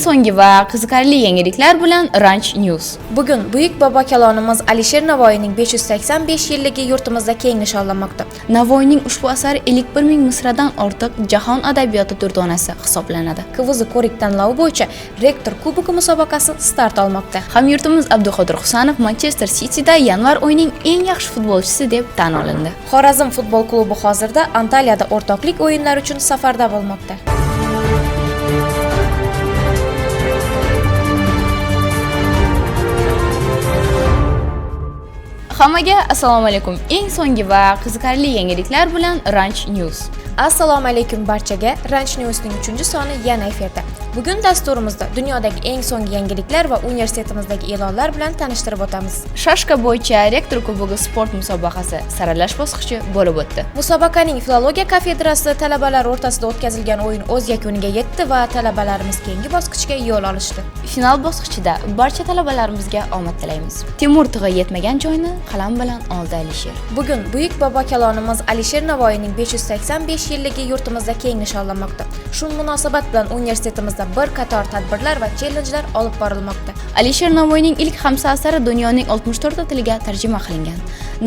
Eng so'nggi va qiziqarli yangiliklar bilan Ranch News. Bugun buyuk bobo kalonimiz Alisher Navoiyning 585 yilligi yurtimizda keng nishonlanmoqda. Navoiyning ushbu asari 51 ming misradan ortiq jahon adabiyoti durdonasi hisoblanadi. KVZ ko'rik tanlovi bo'yicha Rektor kubogi musobaqasi start olmoqda. Hamyurtimiz Abduqodir Husanov Manchester Cityda yanvar oyining eng yaxshi futbolchisi deb tan olindi. Xorazm futbol klubi hozirda Antaliyada o'rtoqlik o'yinlari uchun safarda bo'lmoqda. Hammaga assalomu alaykum. Eng so'nggi va qiziqarli yangiliklar bilan Ranch News. Assalomu alaykum barchaga. Ranch News'ning 3-soni yana efirda. Bugun dasturimizda dunyodagi eng so'nggi yangiliklar va universitetimizdagi e'lonlar bilan tanishtirib o'tamiz. Shashka bo'yicha Rektor kubogi sport musobaqasi saralash bosqichi bo'lib o'tdi. Musobaqaning filologiya kafedrasi talabalari o'rtasida o'tkazilgan o'yin o'z yakuniga yetdi va talabalarimiz keyingi bosqichga yo'l olishdi. Final bosqichida barcha talabalarimizga omad tilaymiz. Temur tig'i yetmagan joyni qalam bilan oldi Alisher. Bugun buyuk bobo kalonimiz Alisher Navoiyning 585 yilligi yurtimizda keng nishonlanmoqda. Shu munosabat bilan universitetimizda bir qator tadbirlar va challengelar olib borilmoqda. Alisher Navoiyning ilk xamsa asari dunyoning 64 ta tiliga tarjima qilingan.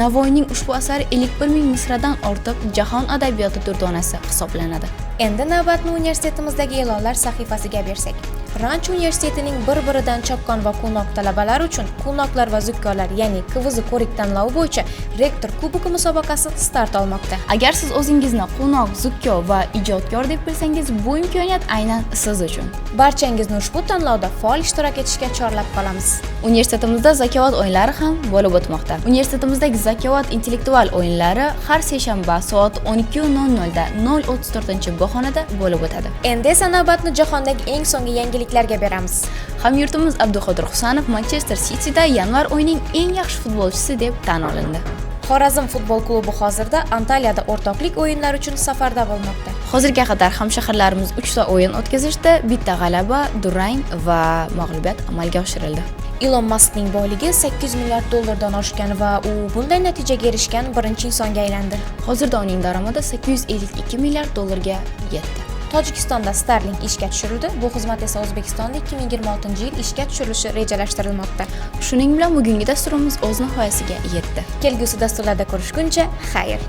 Navoiyning ushbu asari 51 ming misradan ortiq jahon adabiyoti durdonasi hisoblanadi. Endi navbatni universitetimizdagi e'lonlar sahifasiga bersak. Ranch universitetining bir-biridan chaqqon va quvnoq talabalari uchun quvnoqlar va zukkolar, ya'ni KVZ ko'rik tanlovi bo'yicha Rektor kubogi musobaqasi start olmoqda. Agar siz o'zingizni quvnoq, zukko va ijodkor deb bilsangiz, bu imkoniyat aynan siz uchun. Barchangizni ushbu tanlovda faol ishtirok etishga chorlab qolamiz. Universitetimizda zakovat o'yinlari ham bo'lib o'tmoqda. Universitetimizdagi zakovat intellektual o'yinlari har seshanba soat 12:00 da 034-bog'xonada bo'lib o'tadi. Endi esa navbatni jahondagi eng so'nggi yangiliklarga beramiz. Hamyurtimiz Abduqodir Husanov Manchester Cityda yanvar oyining eng yaxshi futbolchisi deb tan olindi. Xorazm futbol klubi hozirda Antaliyada o'rtoqlik o'yinlari uchun safarda bo'lmoqda. Hozirga qadar hamshaharlarimiz 3 ta o'yin o'tkazishdi, bitta g'alaba, durang va mag'lubiyat amalga oshirildi. Ilon Maskning boyligi 800 milliard dollardan oshgan va u bunday natijaga erishgan birinchi insonga aylandi. Hozirda uning daromadi 852 milliard dollarga yetdi. Tojikistonda Starlink ishga tushirildi. Bu xizmat esa O'zbekistonda 2026-yil ishga tushirilishi rejalashtirilmoqda. Shuning bilan bugungi dasturimiz o'z nihoyasiga yetdi. Kelgusi dasturlarda ko'rishguncha, xayr.